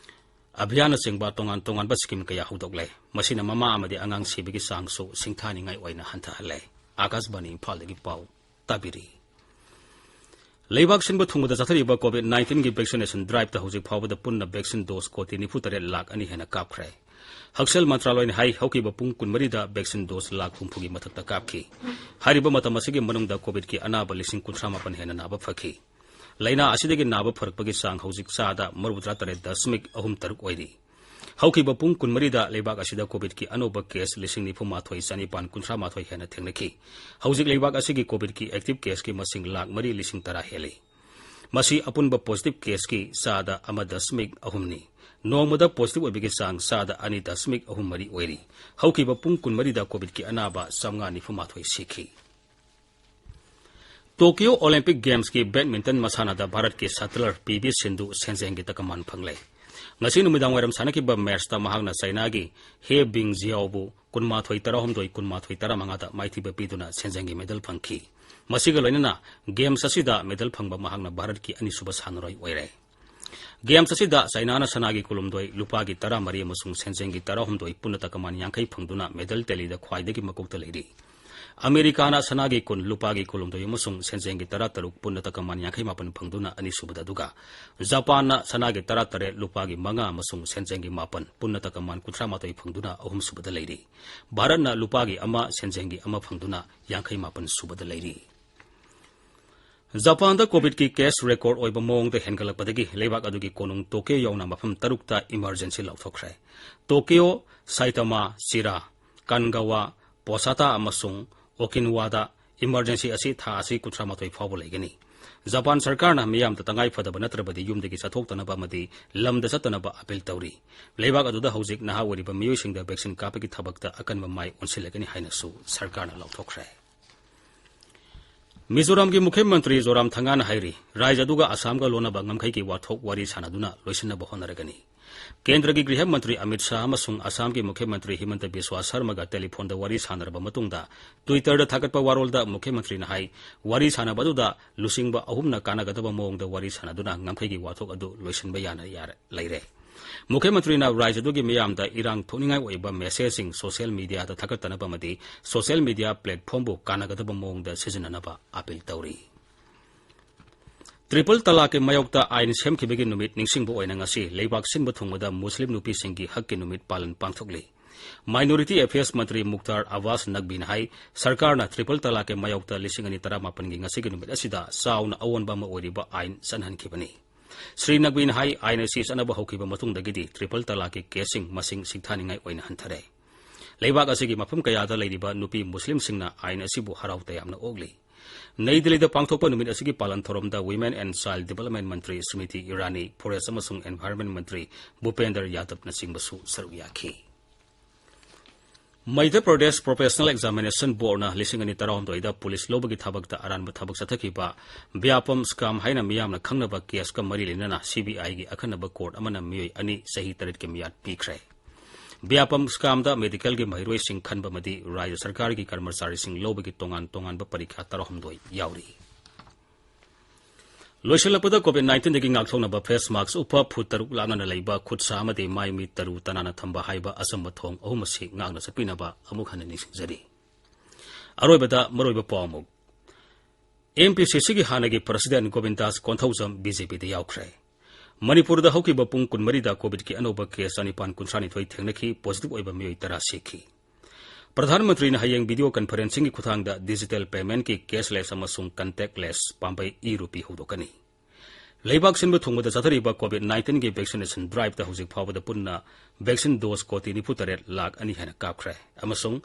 ꯑꯚꯤꯌꯥꯟꯅꯆꯤꯡꯕ ꯇꯣꯉꯥꯟ ꯇꯣꯉꯥꯟꯕ ꯁ꯭ꯀꯤꯝ ꯀꯌꯥ ꯍꯧꯗꯣꯛꯂꯦ꯫ ꯃꯁꯤꯅ ꯃꯃꯥ ꯑꯃꯗꯤ ꯑꯉꯥꯡ ꯁꯤꯕꯒꯤ ꯆꯥꯡꯁꯨ ꯁꯤꯡꯊꯥꯅꯤꯡꯉꯥꯏ ꯑꯣꯏꯅ ꯍꯟꯊꯍꯜꯂꯦ꯫ ꯑꯥꯀꯥꯁꯕꯥꯅꯤ ꯏꯝꯐꯥꯜꯗꯒꯤ ꯄꯥꯎ ꯇꯥꯕꯤꯔꯤ꯫ ꯂꯩꯕꯥꯛ ꯁꯤꯟꯕ ꯊꯨꯡꯕꯗ ꯆꯠꯊꯔꯤꯕ ꯀꯣꯚꯤꯗ ꯅꯥꯏꯟꯇꯤꯟꯒꯤ ꯚꯦꯛꯁꯤꯅꯦꯁꯟ ꯗ꯭ꯔꯥꯏꯚꯇ ꯍꯧꯖꯤꯛ ꯐꯥꯎꯕꯗ ꯄꯨꯟꯅ ꯚꯦꯛꯁꯤꯟ ꯗꯣꯁ ꯀꯣꯇꯤ ꯅꯤꯐꯨ ꯇꯔꯦꯠ ꯂꯥꯈ ꯑꯅꯤ ꯍꯦꯟꯅ ꯀꯥꯞꯈ꯭ꯔꯦ꯫ ꯍꯛꯁꯦꯜ ꯃꯟꯇ꯭ꯔꯥꯂꯣꯏꯅ ꯍꯥꯏ, ꯍꯧꯈꯤꯕ ꯄꯨꯡ ꯀꯨꯟꯃꯔꯤꯗ ꯚꯦꯛꯁꯤꯟ ꯗꯣꯁ ꯂꯥꯈ ꯍꯨꯝꯐꯨꯒꯤ ꯃꯊꯛꯇ ꯀꯥꯞꯈꯤ꯫ ꯍꯥꯏꯔꯤꯕ ꯃꯇꯝ ꯑꯁꯤꯒꯤ ꯃꯅꯨꯡꯗ ꯀꯣꯚꯤꯗꯀꯤ ꯑꯅꯥꯕ ꯂꯤꯁꯤꯡ ꯀꯨꯟꯊ꯭ꯔꯥ ꯃꯥꯄꯟ ꯍꯦꯟꯅ ꯅꯥꯕ ꯐꯈꯤ꯫ ꯂꯥꯏꯅꯥ ꯑꯁꯤꯗꯒꯤ ꯅꯥꯕ ꯐꯔꯛꯄꯒꯤ ꯆꯥꯡ ꯍꯧꯖꯤꯛ ꯆꯥꯗ ꯃꯔꯤꯐꯨꯇꯔꯥ ꯇꯔꯦꯠ ꯗꯁꯃꯤꯛ ꯑꯍꯨꯝ ꯇꯔꯨꯛ ꯑꯣꯏꯔꯤ꯫ ꯍꯧꯈꯤꯕ ꯄꯨꯡ ꯀꯨꯟꯃꯔꯤꯗ ꯂꯩꯕꯥꯛ ꯑꯁꯤꯗ ꯀꯣꯚꯤꯗꯀꯤ ꯑꯅꯧꯕ ꯀꯦꯁ ꯂꯤꯁꯤꯡ ꯅꯤꯐꯨ ꯃꯥꯊꯣꯏ ꯆꯅꯤꯄꯥꯟ ꯀꯨꯟꯊ꯭ꯔꯥ ꯃꯥꯊꯣꯏ ꯍꯦꯟꯅ ꯊꯦꯡꯅꯈꯤ꯫ ꯍꯧꯖꯤꯛ ꯂꯩꯕꯥꯛ ꯑꯁꯤꯒꯤ ꯀꯣꯚꯤꯗꯀꯤ ꯑꯦꯛꯇꯤꯚ ꯀꯦꯁꯀꯤ ꯃꯁꯤꯡ ꯂꯥꯈ ꯃꯔꯤ ꯂꯤꯁꯤꯡ ꯇꯔꯥ ꯍꯦꯜꯂꯤ꯫ ꯃꯁꯤ ꯑꯄꯨꯟꯕ ꯄꯣꯖꯤꯇꯤꯚ ꯀꯦꯁꯀꯤ ꯆꯥꯗ ꯑꯃ ꯗꯁꯃꯤꯛ ꯑꯍꯨꯝꯅꯤ꯫ ꯅꯣꯡꯃꯗ ꯄꯣꯖꯤꯇꯤꯚ ꯑꯣꯏꯕꯒꯤ ꯆꯥꯡ ꯆꯥꯗ ꯑꯅꯤ ꯗꯁꯃꯤꯛ ꯑꯍꯨꯝ ꯃꯔꯤ ꯑꯣꯏꯔꯤ꯫ ꯍꯧꯈꯤꯕ ꯄꯨꯡ ꯀꯨꯟꯃꯔꯤꯗ ꯀꯣꯚꯤꯗꯀꯤ ꯑꯅꯥꯕ ꯆꯥꯝꯃꯉꯥ ꯅꯤꯐꯨ ꯃꯥꯊꯣꯏ ꯁꯤꯈꯤ꯫ ꯇꯣꯀꯤꯌꯣ ꯑꯣꯂꯤꯝꯄꯤꯛ ꯒꯦꯝꯁꯀꯤ ꯕꯦꯗꯃꯤꯟꯇꯟ ꯃꯁꯥꯟꯅꯗ ꯚꯥꯔꯠꯀꯤ ꯁꯇꯂꯔ ꯄꯤ ꯚꯤ ꯁꯤꯟꯙꯨ ꯁꯦꯟꯖꯦꯡꯒꯤ ꯇꯀꯃꯥꯟ ꯐꯪꯂꯦ꯫ ꯉꯁꯤ ꯅꯨꯃꯤꯗꯥꯡ ꯋꯥꯏꯔꯝ ꯁꯥꯟꯅꯈꯤꯕ ꯃꯦꯆꯇ ꯃꯍꯥꯛꯅ ꯆꯥꯏꯅꯥꯒꯤ ꯍꯦ ꯕꯤꯡ ꯖꯤꯌꯥꯎꯕꯨ ꯀꯨꯟꯃꯥꯊꯣꯏ ꯇꯔꯥꯍꯨꯝꯗꯣꯏ, ꯀꯨꯟꯃꯥꯊꯣꯏ ꯇꯔꯥꯃꯉꯥꯗ ꯃꯥꯏꯊꯤꯕ ꯄꯤꯗꯨꯅ ꯁꯦꯟꯖꯦꯡꯒꯤ ꯃꯦꯗꯜ ꯐꯪꯈꯤ꯫ ꯃꯁꯤꯒ ꯂꯣꯏꯅꯅ ꯒꯦꯝꯁ ꯑꯁꯤꯗ ꯃꯦꯗꯜ ꯐꯪꯕ ꯃꯍꯥꯛꯅ ꯚꯥꯔꯠꯀꯤ ꯑꯅꯤꯁꯨꯕ ꯁꯥꯟꯅꯔꯣꯏ ꯑꯣꯏꯔꯦ꯫ ꯒꯦꯝꯁ ꯑꯁꯤꯗ ꯆꯥꯏꯅꯥꯅ ꯁꯅꯥꯒꯤ ꯀꯨꯂꯨꯝꯗꯣꯏ, ꯂꯨꯄꯥꯒꯤ ꯇꯔꯥꯃꯔꯤ ꯑꯃꯁꯨꯡ ꯁꯦꯟꯖꯦꯡꯒꯤ ꯇꯔꯥꯍꯨꯝꯗꯣꯏ, ꯄꯨꯟꯅ ꯇꯀꯃꯥꯟ ꯌꯥꯡꯈꯩ ꯐꯪꯗꯨꯅ ꯃꯦꯗꯜ ꯇꯦꯂꯤꯗ ꯈ꯭ꯋꯥꯏꯗꯒꯤ ꯃꯀꯣꯛꯇ ꯂꯩꯔꯤ꯫ ꯑꯃꯦꯔꯤꯀꯥꯅ ꯁꯅꯥꯒꯤ ꯀꯨꯟ, ꯂꯨꯄꯥꯒꯤ ꯀꯨꯟꯍꯨꯝꯗꯣꯏ ꯑꯃꯁꯨꯡ ꯁꯦꯟꯖꯦꯡꯒꯤ ꯇꯔꯥꯇꯔꯨꯛ, ꯄꯨꯟꯅ ꯇꯀꯃꯥꯟ ꯌꯥꯡꯈꯩ ꯃꯥꯄꯟ ꯐꯪꯗꯨꯅ ꯑꯅꯤꯁꯨꯕꯗ, ꯑꯗꯨꯒ ꯖꯄꯥꯟꯅ ꯁꯅꯥꯒꯤ ꯇꯔꯥꯇꯔꯦꯠ, ꯂꯨꯄꯥꯒꯤ ꯃꯉꯥ ꯑꯃꯁꯨꯡ ꯁꯦꯟꯖꯦꯡꯒꯤ ꯃꯥꯄꯟ, ꯄꯨꯟꯅ ꯇꯀꯃꯥꯟ ꯀꯨꯟꯊ꯭ꯔꯥ ꯃꯥꯊꯣꯏ ꯐꯪꯗꯨꯅ ꯑꯍꯨꯝꯁꯨꯕꯗ ꯂꯩꯔꯤ꯫ ꯚꯥꯔꯠꯅ ꯂꯨꯄꯥꯒꯤ ꯑꯃ, ꯁꯦꯟꯖꯦꯡꯒꯤ ꯑꯃ ꯐꯪꯗꯨꯅ ꯌꯥꯡꯈꯩ ꯃꯥꯄꯟ ꯁꯨꯕꯗ ꯂꯩꯔꯤ꯫ ꯖꯄꯥꯟꯗ ꯀꯣꯚꯤꯗꯀꯤ ꯀꯦꯁ ꯔꯦꯀꯣꯔꯗ ꯑꯣꯏꯕ ꯃꯑꯣꯡꯗ ꯍꯦꯟꯒꯠꯂꯛꯄꯗꯒꯤ ꯂꯩꯕꯥꯛ ꯑꯗꯨꯒꯤ ꯀꯣꯅꯨꯡ ꯇꯣꯀꯤꯌꯣ ꯌꯥꯎꯅ ꯃꯐꯝ ꯇꯔꯨꯛꯇ ꯏꯃꯔꯖꯦꯟꯁꯤ ꯂꯥꯎꯊꯣꯛꯈ꯭ꯔꯦ꯫ ꯇꯣꯀꯤꯌꯣ, ꯁꯥꯏꯇꯥꯃꯥ, ꯁꯤꯔꯥ, ꯀꯥꯟꯒꯥꯋꯥ, ꯄꯣꯁꯥꯇꯥ ꯑꯃꯁꯨꯡ ꯑꯣꯀꯤꯟꯋꯥꯗ ꯏꯃꯔꯖꯦꯟꯁꯤ ꯑꯁꯤ ꯊꯥ ꯑꯁꯤ ꯀꯨꯟꯊ꯭ꯔꯥ ꯃꯥꯊꯣꯏ ꯐꯥꯎꯕ ꯂꯩꯒꯅꯤ꯫ ꯖꯄꯥꯟ ꯁꯔꯀꯥꯔꯅ ꯃꯤꯌꯥꯝꯗ ꯇꯉꯥꯏ ꯐꯗꯕ ꯅꯠꯇ꯭ꯔꯕꯗꯤ ꯌꯨꯝꯗꯒꯤ ꯆꯠꯊꯣꯛꯇꯅꯕ ꯑꯃꯗꯤ ꯂꯝꯗ ꯆꯠꯇꯅꯕ ꯑꯥꯄꯤꯜ ꯇꯧꯔꯤ꯫ ꯂꯩꯕꯥꯛ ꯑꯗꯨꯗ ꯍꯧꯖꯤꯛ ꯅꯍꯥ ꯑꯣꯏꯔꯤꯕ ꯃꯤꯑꯣꯏꯁꯤꯡꯗ ꯚꯦꯛꯁꯤꯟ ꯀꯥꯞꯄꯒꯤ ꯊꯕꯛꯇ ꯑꯀꯟꯕ ꯃꯥꯏ ꯑꯣꯟꯁꯤꯜꯂꯒꯅꯤ ꯍꯥꯏꯅꯁꯨ ꯁꯔꯀꯥꯔꯅ ꯂꯥꯎꯊꯣꯛꯈ꯭ꯔꯦ꯫ ꯃꯤꯖꯣꯔꯥꯝꯒꯤ ꯃꯨꯈ꯭ꯌ ꯃꯟꯇ꯭ꯔꯤ ꯖꯣꯔꯥꯝ ꯊꯪꯒꯥꯅ ꯍꯥꯏꯔꯤ, ꯔꯥꯖ꯭ꯌ ꯑꯗꯨꯒ ꯑꯁꯥꯝꯒ ꯂꯣꯟꯅꯕ ꯉꯝꯈꯩꯒꯤ ꯋꯥꯊꯣꯛ ꯋꯥꯔꯤ ꯁꯥꯟꯅꯗꯨꯅ ꯂꯣꯏꯁꯤꯟꯅꯕ ꯍꯣꯠꯅꯔꯒꯅꯤ꯫ ꯀꯦꯟꯗ꯭ꯔꯒꯤ ꯒ꯭ꯔꯤꯍ ꯃꯟꯇ꯭ꯔꯤ ꯑꯃꯤꯠ ꯁꯥꯍ ꯑꯃꯁꯨꯡ ꯑꯁꯥꯝꯒꯤ ꯃꯨꯈ꯭ꯌ ꯃꯟꯇ꯭ꯔꯤ ꯍꯤꯃꯟꯇ ꯕꯤꯁ꯭ꯋꯥ ꯁꯔꯃꯒ ꯇꯦꯂꯤꯐꯣꯟꯗ ꯋꯥꯔꯤ ꯁꯥꯟꯅꯔꯕ ꯃꯇꯨꯡꯗ Twitter-ꯗ ꯊꯥꯒꯠꯄ ꯋꯥꯔꯣꯜꯗ ꯃꯨꯈ꯭ꯌ ꯃꯟꯇ꯭ꯔꯤꯅ ꯍꯥꯏ, ꯋꯥꯔꯤ ꯁꯥꯟꯅꯕ ꯑꯗꯨꯗ ꯂꯨꯆꯤꯡꯕ ꯑꯍꯨꯝꯅ ꯀꯥꯟꯅꯒꯗꯕ ꯃꯑꯣꯡꯗ ꯋꯥꯔꯤ ꯁꯥꯟꯅꯗꯨꯅ ꯉꯝꯈꯩꯒꯤ ꯋꯥꯊꯣꯛ ꯑꯗꯨ ꯂꯣꯏꯁꯤꯟꯕ ꯌꯥꯅ ꯌꯥꯔꯦ, ꯂꯩꯔꯦ꯫ ꯃꯨꯈ꯭ꯌ ꯃꯟꯇ꯭ꯔꯤꯅ ꯔꯥꯖ꯭ꯌ ꯑꯗꯨꯒꯤ ꯃꯤꯌꯥꯝꯗ ꯏꯔꯥꯡ ꯊꯣꯛꯅꯤꯡꯉꯥꯏ ꯑꯣꯏꯕ message-ꯁꯤꯡ social media-ꯗ ꯊꯥꯒꯠꯇꯅꯕ ꯑꯃꯗꯤ social media platform-ꯕꯨ ꯀꯥꯟꯅꯒꯗꯕ ꯃꯑꯣꯡꯗ ꯁꯤꯖꯤꯟꯅꯅꯕ appeal ꯇꯧꯔꯤ꯫ ꯇ꯭ꯔꯤꯄꯜ ꯇꯂꯥꯛꯀꯤ ꯃꯥꯌꯣꯛꯇ ꯑꯥꯏꯟ ꯁꯦꯝꯈꯤꯕꯒꯤ ꯅꯨꯃꯤꯠ ꯅꯤꯡꯁꯤꯡꯕ ꯑꯣꯏꯅ ꯉꯁꯤ ꯂꯩꯕꯥꯛ ꯁꯤꯟꯕ ꯊꯨꯡꯕꯗ ꯃꯨꯁꯂꯤꯝ ꯅꯨꯄꯤꯁꯤꯡꯒꯤ ꯍꯛꯀꯤ ꯅꯨꯃꯤꯠ ꯄꯥꯂꯟ ꯄꯥꯡꯊꯣꯛꯂꯤ꯫ Minority Affairs ꯃꯟꯇ꯭ꯔꯤ ꯃꯨꯛꯇꯥꯔ ꯑꯕꯥꯁ ꯅꯛꯕꯤꯅ ꯍꯥꯏ, ꯁꯔꯀꯥꯔꯅ ꯇ꯭ꯔꯤꯄꯜ ꯇꯂꯥꯛꯀꯤ ꯃꯥꯌꯣꯛꯇ ꯂꯤꯁꯤꯡ ꯑꯅꯤ ꯇꯔꯥꯃꯥꯄꯟꯒꯤ ꯉꯁꯤꯒꯤ ꯅꯨꯃꯤꯠ ꯑꯁꯤꯗ ꯆꯥꯎꯅ ꯑꯑꯣꯟꯕ ꯑꯃ ꯑꯣꯏꯔꯤꯕ ꯑꯥꯏꯟ ꯆꯠꯅꯍꯟꯈꯤꯕꯅꯤ꯫ ꯁ꯭ꯔꯤ ꯅꯛꯕꯤꯅ ꯍꯥꯏ, ꯑꯥꯏꯟ ꯑꯁꯤ ꯆꯠꯅꯕ ꯍꯧꯈꯤꯕ ꯃꯇꯨꯡꯗꯒꯤꯗꯤ ꯇ꯭ꯔꯤꯄꯜ ꯇꯂꯥꯛꯀꯤ case-ꯁꯤꯡ ꯃꯁꯤꯡ ꯁꯤꯡꯊꯥꯅꯤꯡꯉꯥꯏ ꯑꯣꯏꯅ ꯍꯟꯊꯔꯦ꯫ ꯂꯩꯕꯥꯛ ꯑꯁꯤꯒꯤ ꯃꯐꯝ ꯀꯌꯥꯗ ꯂꯩꯔꯤꯕ ꯅꯨꯄꯤ ꯃꯨꯁꯂꯤꯝꯁꯤꯡꯅ ꯑꯥꯏꯟ ꯑꯁꯤꯕꯨ ꯍꯔꯥꯎ ꯇꯌꯥꯝꯅ ꯑꯣꯛꯂꯤ꯫ ꯅꯩ ꯗꯤꯜꯂꯤꯗ ꯄꯥꯡꯊꯣꯛꯄ ꯅꯨꯃꯤꯠ ꯑꯁꯤꯒꯤ ꯄꯥꯂꯟ ꯊꯧꯔꯝꯗ Women and Child Development Mantri ꯁ꯭ꯃ꯭ꯔꯤꯇꯤ Irani, Forest ꯑꯃꯁꯨꯡ Environment ꯃꯟꯇ꯭ꯔꯤ ꯚꯨꯄꯦꯟꯗ꯭ꯔ ꯌꯥꯗꯕꯅꯆꯤꯡꯕꯁꯨ ꯁꯔꯨꯛ ꯌꯥꯈꯤ꯫ ꯃꯙ꯭ꯌ ꯄ꯭ꯔꯗꯦꯁ Professional Examination Board-ꯅ ꯂꯤꯁꯤꯡ ꯑꯅꯤ ꯇꯔꯥꯍꯨꯝꯗꯣꯏꯗ ꯄꯨꯂꯤꯁ ꯂꯧꯕꯒꯤ ꯊꯕꯛꯇ ꯑꯔꯥꯟꯕ ꯊꯕꯛ ꯆꯠꯊꯈꯤꯕ ꯕ꯭ꯌꯥꯄꯝ ꯁ꯭ꯀꯥꯝ ꯍꯥꯏꯅ ꯃꯤꯌꯥꯝꯅ ꯈꯪꯅꯕ case-ꯀ ꯃꯔꯤ ꯂꯩꯅꯅ CBI-ꯒꯤ ꯑꯈꯟꯅꯕ court ꯑꯃꯅ ꯃꯤꯑꯣꯏ ꯑꯅꯤ ꯆꯍꯤ ꯇꯔꯦꯠꯀꯤ ꯃꯤꯌꯥꯠ ꯄꯤꯈ꯭ꯔꯦ꯫ ꯕ꯭ꯌꯥꯄꯝ ꯁ꯭ꯀꯥꯝꯗ medical-ꯒꯤ ꯃꯍꯩꯔꯣꯏꯁꯤꯡ ꯈꯟꯕ ꯑꯃꯗꯤ ꯔꯥꯖ꯭ꯌ ꯁꯔꯀꯥꯔꯒꯤ ꯀꯔꯃꯆꯥꯔꯤꯁꯤꯡ ꯂꯧꯕꯒꯤ ꯇꯣꯉꯥꯟ ꯇꯣꯉꯥꯟꯕ ꯄꯔꯤꯈ꯭ꯌꯥ ꯇꯔꯥꯍꯨꯝꯗꯣꯏ ꯌꯥꯎꯔꯤ꯫ ꯂꯣꯏꯁꯤꯜꯂꯛꯄꯗ COVID nineteen-ꯗꯒꯤ ꯉꯥꯛꯊꯣꯛꯅꯕ face mask ꯎꯞꯄ, ꯐꯨꯠ ꯇꯔꯨꯛ ꯂꯥꯞꯅꯅ ꯂꯩꯕ, ꯈꯨꯠ ꯁꯥ ꯑꯃꯗꯤ ꯃꯥꯏ ꯃꯤꯠ ꯇꯔꯨ ꯇꯅꯥꯟꯅ ꯊꯝꯕ ꯍꯥꯏꯕ ꯑꯆꯝꯕ ꯊꯣꯡ ꯑꯍꯨꯝ ꯑꯁꯤ ꯉꯥꯛꯅ ꯆꯠꯄꯤꯅꯕ ꯑꯃꯨꯛ ꯍꯟꯅ ꯅꯤꯡꯁꯤꯡꯖꯔꯤ꯫ ꯑꯔꯣꯏꯕꯗ ꯃꯔꯨꯑꯣꯏꯕ ꯄꯥꯎ ꯑꯃꯨꯛ꯫ MPCC-ꯒꯤ ꯍꯥꯟꯅꯒꯤ president ꯒꯣꯕꯤꯟꯗꯥꯁ ꯀꯣꯟꯊꯧꯖꯝ BJP-ꯗ ꯌꯥꯎꯈ꯭ꯔꯦ꯫ ꯃꯅꯤꯄꯨꯔꯗ ꯍꯧꯈꯤꯕ ꯄꯨꯡ ꯀꯨꯟꯃꯔꯤꯗ COVID-ꯀꯤ ꯑꯅꯧꯕ case ꯆꯅꯤꯄꯥꯟ ꯀꯨꯟꯊ꯭ꯔꯥꯅꯤꯊꯣꯏ ꯊꯦꯡꯅꯈꯤ, positive ꯑꯣꯏꯕ ꯃꯤꯑꯣꯏ ꯇꯔꯥ ꯁꯤꯈꯤ꯫ ꯄ꯭ꯔꯙꯥꯟ ꯃꯟꯇ꯭ꯔꯤꯅ ꯍꯌꯦꯡ video conferencing-ꯒꯤ ꯈꯨꯠꯊꯥꯡꯗ digital payment-ꯀꯤ cashless ꯑꯃꯁꯨꯡ contactless ꯄꯥꯝꯕꯩ e-rupee ꯍꯧꯗꯣꯛꯀꯅꯤ꯫ ꯂꯩꯕꯥꯛ ꯁꯤꯟꯕ ꯊꯨꯡꯕꯗ ꯆꯠꯊꯔꯤꯕ COVID nineteen-ꯒꯤ vaccination drive-ꯇ ꯍꯧꯖꯤꯛ ꯐꯥꯎꯕꯗ ꯄꯨꯟꯅ vaccine dose ꯀꯣꯇꯤ ꯅꯤꯐꯨ ꯇꯔꯦꯠ ꯂꯥꯈ ꯑꯅꯤ ꯍꯦꯟꯅ ꯀꯥꯞꯈ꯭ꯔꯦ ꯑꯃꯁꯨꯡ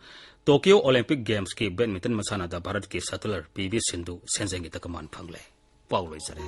Tokyo Olympic Games-ꯀꯤ badminton ꯃꯁꯥꯟꯅꯗ ꯚꯥꯔꯠꯀꯤ shuttler ꯄꯤ ꯚꯤ ꯁꯤꯟꯙꯨ ꯁꯦꯟꯖꯦꯡꯒꯤ ꯇꯀꯃꯥꯟ ꯐꯪꯂꯦ꯫ ꯄꯥꯎ ꯂꯣꯏꯖꯔꯦ꯫